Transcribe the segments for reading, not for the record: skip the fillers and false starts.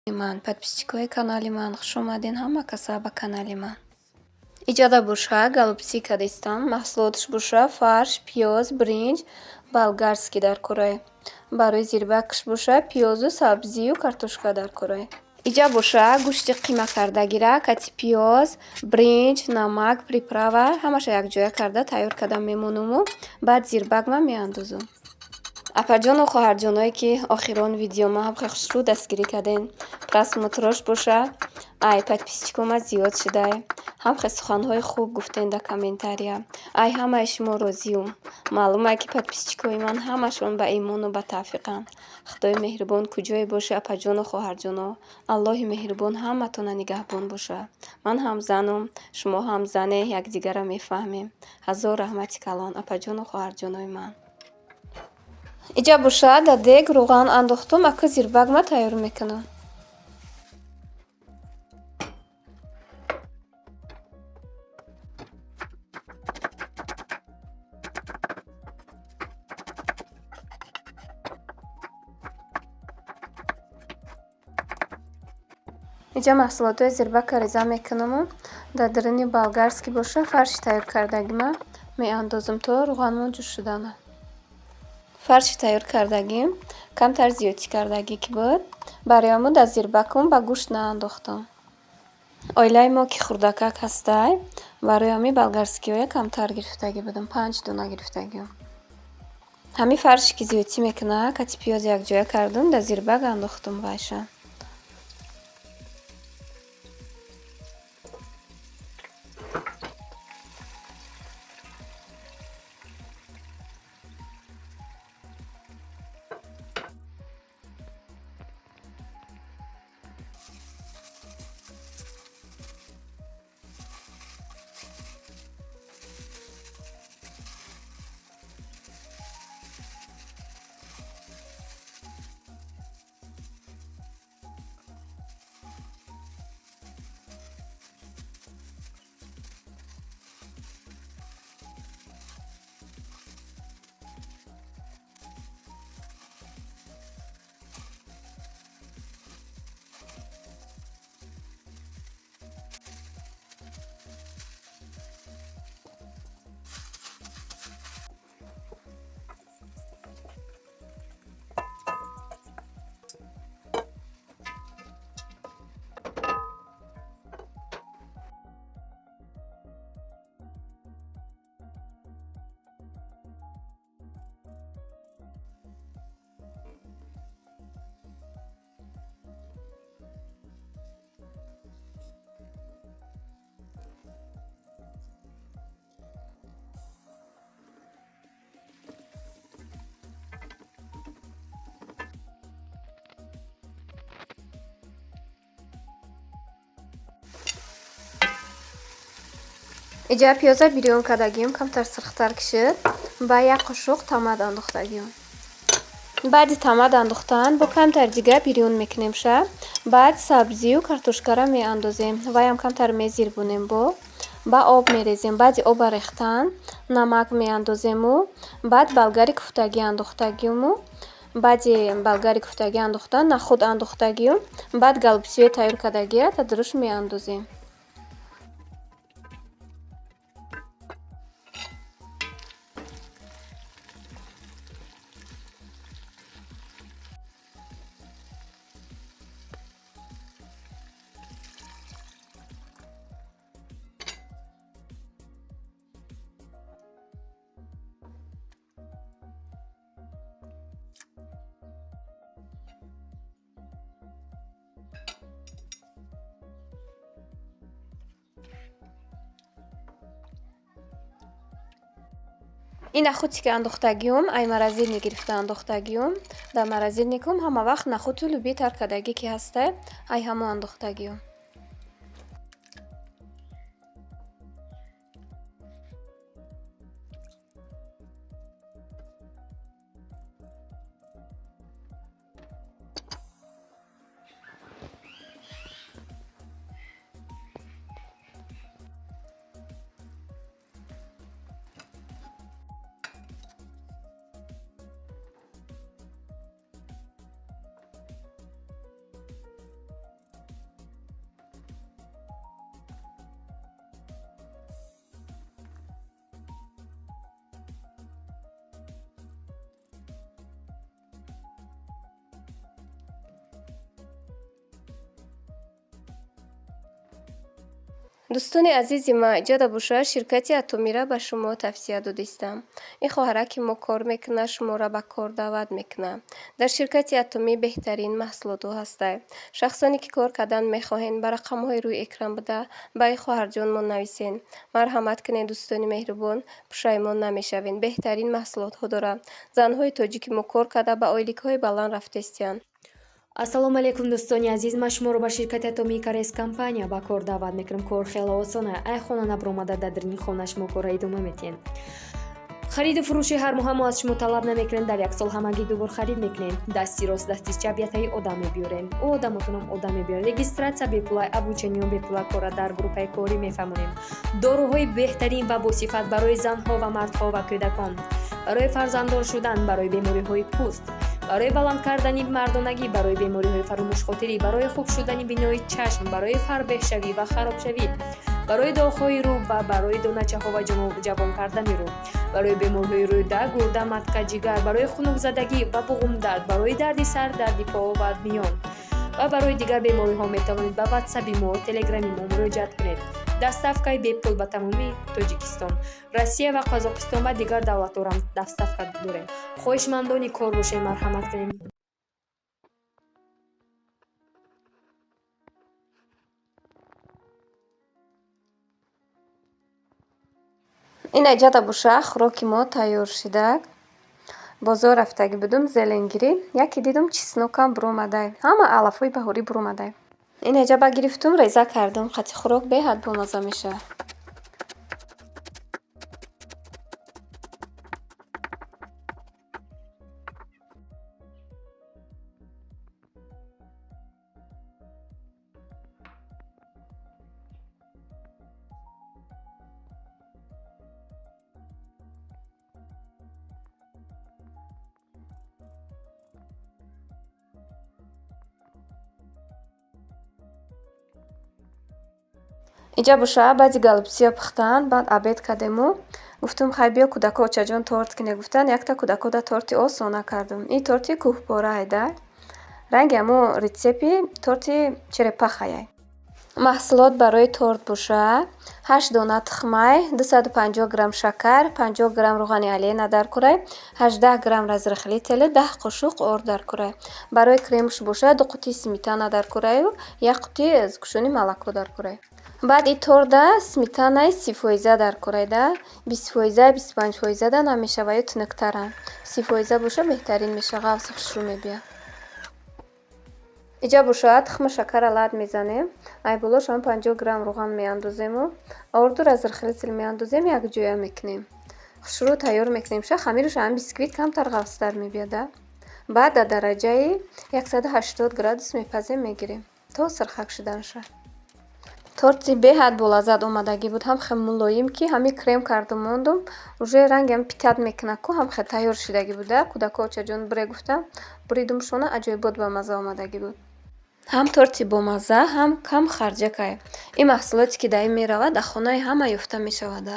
Ман, подписчикои канали ман, хуш омаден ҳама каса ба канали ман. Иҷода боша, голубцы кадистам, маҳсулоташ боша, фарш, пиёз, бринҷ, болгарский дар кораи. Барои зирбакаш боша, пиёзу сабзию картошка дар кораи. Иҷа боша, гӯшти қима кардагира, кати пиёз, бринҷ, намак, приправа ҳамаша якҷоя карда тайёр карда мемонуму баъд зирбакма меандозум. Апаҷону хоҳарҷоное, ки охирон видеома ҳамхел хушрӯ дастгирӣ карден, просмотрош боша, ай подписчикома зиёд шудай, ҳамхел суханҳои хуб гуфтен дар комментария. Ай ҳамаи шумо розиюм. Маълум ай, ки подписчикои ман ҳамашон ба имону ба тавфиқанд. Худои меҳрубон куҷое боша, апаҷону хоҳарҷоно, Аллоҳи меҳрубон ҳаматона нигаҳбон боша. Ман ҳам занум, шумо ҳам зане, якдигарро мефаҳмем. Ҳазор раҳмати калон, апаҷону хоҳарҷонои ман. Иҷа боша, дар дег рӯған андохтум, аку зирбакма тайёр мекунам. Иҷа маҳсулотҳои зирбакка реза мекунаму дар даруни болгарский боша фарши тайёр кардагима меандозам, то рӯғанмон ҷӯш шудана. Фарши тайёр кардагим камтар зиёдтӣ кардагӣ ки буд, барои ҳамун дар зирбакум ба гӯшт наандохтам. Оилаи мо ки хурдакак ҳастай, барои ҳамин болгарскиҳоя камтар гирифтагӣ будам, 5 дона гирифтагиам. Ҳамин фарше ки зиёдтӣ мекунад, кати пиёз якҷоя кардум, дар зирбак андохтум вайша. Иҷа пиёза бирён кардагиюм, камтар сирхтар кишид, ба як қошуқ томат андохтагиюм. Баъди томат андохтан бо камтар дига бирён мекунемша, баъд сабзию картошкара меандозем, ваям камтар мезирбонем, бо ба об мерезем. Баъди оба рехтан намак меандозему баъд болгари куфтагӣ андохтагиюму баъди болгари куфтагӣ андохтан нахуд андохтагиюм, баъд голубцыҳои тайёр кардагия тадрӯш меандозем. Ин нахуде ки андохтагиюм, ай морозильник гирифта андохтагиюм. Дар морозильникум ҳама вақт нахуду лӯбиё тар кардагӣ ки ҳастай, ай ҳамо андохтагиюм. Дӯстони азизи ман, иҷода боша, ширкати Атомира ба шумо тавсия додистам. Ин хоҳараки мо кор мекунад, шуморо ба кор даъват мекунад. Дар ширкати Атомӣ беҳтарин маҳсулотҳо ҳастанд. Шахсоне ки кор кардан мехоҳед, ба рақамҳои рӯи экран буда, ба ин хоҳарҷонмон нависен. Марҳамат кунед, дӯстони меҳрубон, пушаймон намешавед. Беҳтарин маҳсулотҳо дорад. Занҳои тоҷики мо кор карда ба ойликҳои баланд рафтестиянд. Ассалому алайкум, дӯстони азиз. Ман шуморо ба ширкати Атомии Карес компания ба кор даъват мекунам. Кор хеле осона. Ай хона набаромада, дар дарини хона шумо корро идома метиҳем. Хариду фурӯши ҳар моҳа мо аз шумо талаб намекунем. Дар як сол ҳамагӣ ду бор харид мекунем. Дасти рост, дасти чап ятаи одам мебиёрем. Ӯ одамотонам одам мебиёрем. Регистрация бепула, обучение бепула, кора дар группаи корӣ мефаҳмонем. Доруҳои беҳтарин ва босифат барои занҳо ва мардҳо ва кӯдакон, барои фарзанддор шудан, барои бемориҳои пӯст, барои баланд кардани мардонагӣ, барои бемориҳои фаромӯшхотирӣ, барои хуб шудани бинои чашм, барои фарбеҳшавӣ ва харобшавӣ, барои доғҳои рӯ ва барои доначаҳо ва ҷавон кардани рӯ, барои бемориҳои рӯда, гурда, матка, ҷигар, барои хунукзадагӣ ва буғумдард, барои дарди сар, дарди по ва миён ва барои дигар бемориҳо метавонед ба ватсаби мо, телеграми мо муроҷиат кунед. Доставкаи бепул ба тамоми Тоҷикистон, Россия ва Қазоқистон ва дигар давлатҳоам доставка дорем. Хоҳишмандони кор бошем, марҳамат кунем. Ин аҷада боша, хӯроки мо тайёр шида. Бозор рафтагӣ будум, зеленгирӣ. Яке дидум, чеснокам буромадай. Ҳама алафҳои баҳорӣ буромадай. Ин аҷаба гирифтум, реза кардум. Қати хӯрок беҳад бомазза мешавад. Иҷа боша, баъди голубция пухтан, баъд обед кардему. Гуфтум, хай биё кӯдако очаҷон торт кине гуфтан, якта кӯдакода торти осона кардум. Ин торти кӯҳпора айда. Ранги ҳамо рецепти торти черепахаяй. Маҳсулот барои торт боша: 8 дона тухмай, 250 грамм шакар, 50 грамм рӯғани алена дар курай, 18 грамм разрыхлитель, 10 қошуқ орд дар курай. Барои кремш боша 2 қутии сметана дар кураю, 1 қутии сгущённый молоко дар курай. Баъд и торда сметанаи 30% дар курайда, 20%, 25% да намешава, ё тунуктарам. 30% боша беҳтарин меша, ғафси хушрӯ мебиёд. Иҷа боша, тухму шакарра лат мезанем. Ай болош ҳам 50 грамм рӯған меандозему, орду разрыхлитель меандозем, якҷоя мекунем. Хушрӯ тайёр мекунем. Ша хамираш ҳам бисквит камтар ғафстар мебиёд. Баъд дар дараҷаи 180 градус мепазем, мегирем то сирхак шуданша. Торти беҳад болаззат омадагӣ буд, ҳам хел мулоим, ки ҳами крем кардум мондум, уже рангам питат мекунад ку, ҳам хел тайёр шидагӣ буда. Кӯдако очаҷон бире гуфтам, буридумшона, аҷоибот ба мазза омадагӣ буд. Ҳам торти бомазза, ҳам кам харҷакай. Ин маҳсулоте ки дар ин меравад, дар хонаи ҳама ёфта мешавад.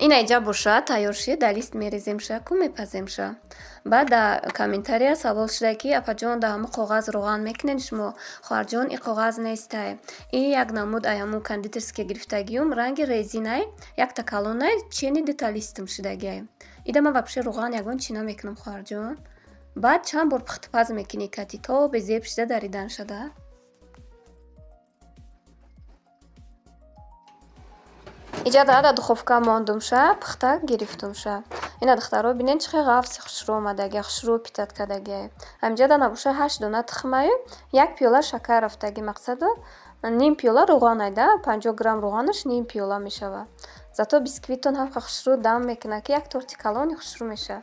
Ин айҷа боша, тайёр шид, дар лист мереземша, ку мепаземша. Баъд дар комментария савол шуда, ки апаҷон, дар ҳамун коғаз рӯған мекунед шумо? Хоҳарҷон, ин коғаз нестай. Ин як намуд ай ҳамун кондитерский гирифтагиюм, ранги резинай, якта калонай, чени дута листум шудагиай. Ида ман вообще рӯған ягон чӣ намекунам, хоҳарҷон. Баъд чанд бор пухтупаз мекунӣ кати, то безеб шуда даридан шуда. Иҷа дар духовка мондумша, пухта гирифтумша. Ина духтаро бинед, чӣ хел ғафси хушрӯ омадагия, хушрӯ питат кардагия. Ҳаминҷа да набоша 8 дона тухмаю, як пиёла шакар рафтагӣ, мақсаду ним пиёла рӯғанай да, 50 грамм рӯғанаш ним пиёла мешавад. Зато бисквитон ҳам хушрӯ дам мекунад, ки як торти калони хушрӯ мешавад.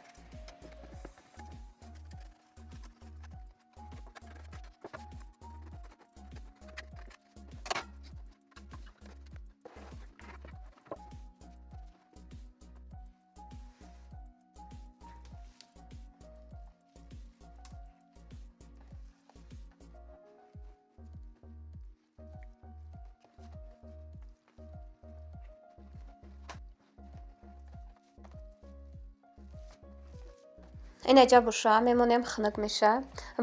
Инаҷа боша мемонем, хунук меша.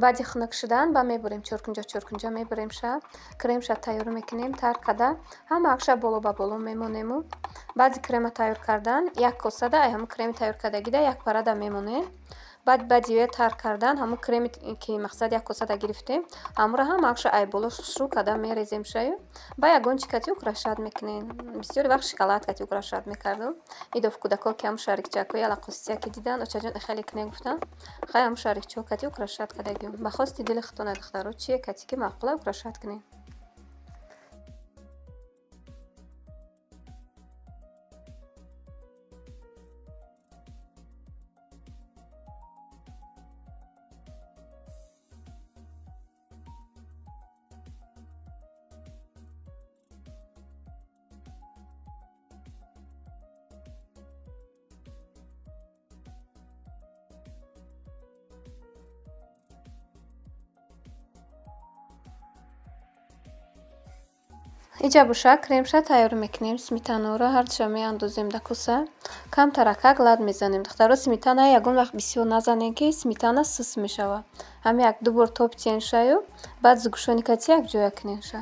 Баъди хунук шудан ба мебурем, чоркунҷа чоркунҷа мебуремша, кремша тайёр мекунем, тар када ҳамаакша боло ба боло мемонему. Баъди крема тайёр кардан як косада ай ҳамун креми тайёр кардагида як парада мемонем. Баъди ё тар кардан ҳамун креми ки мақсад як косада гирифтем, ҳамура ҳамаакша ай боло шу када мереземшаю. Ба ягон чи кати украшать мекунем. Бисёри вақт шоколад кати украшать мекардум. Идоф кӯдако ки ҳамун шарикчакҳои алақосия ки дидан, очаҷон хеле кунем гуфтан, хай ҳамун шарикчаҳо кати украшать кардагим. Ба хости дили худтона, духтаро, чие кати ки маъқула украшать кунем. Иҷа боша кремша тайёр мекунем. Сметанаро ҳардуша меандозем дар коса. Камтаракак лад мезанем. Духтаро, сметана ягон вақт бисёр назанем, ки сметана сус мешавад. Ҳами як ду бор тоб тиеншаю, баъд сгущёнка кати якҷоя куненша.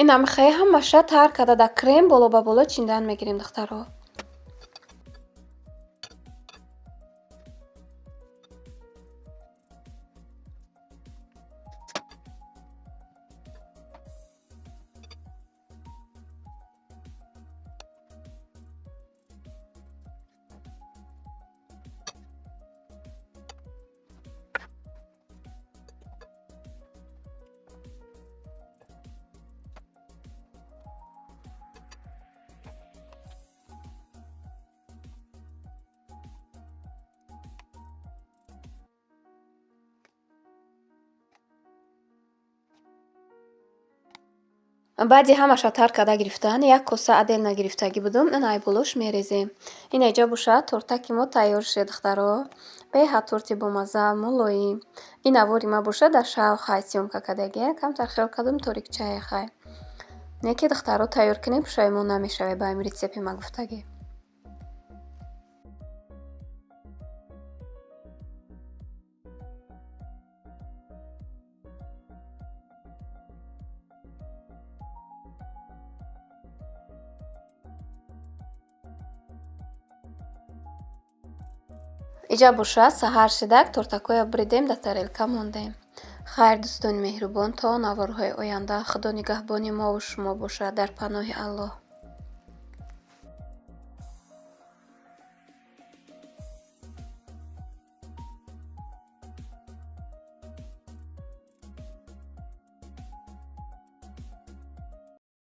Инам хе ҳамаша тар карда дар крем боло ба боло чиндан мегирем, духтаро. Баъди ҳамаша тар карда гирифтан, як коса отдельно гирифтагӣ будум, ин ай болош мерезем. Ин эҷа боша тортаки мо тайёр шуд, духтаро. Беҳад торти бомазза, мулоим. Ин авори ма боша дар шав хай съёмка кардагия, камтар хиёл кардум торикчае хай. Не ки, духтаро, тайёр кунем, пушаймон намешавед ба ҳамин рецепти ма гуфтагӣ. Иҷа боша саҳар шидак тортакоя буридем, дар тарелка мондем. Хайр, дӯстони меҳрубон, то наворҳои оянда Худо нигаҳбони мову шумо бошад, дар паноҳи Аллоҳ.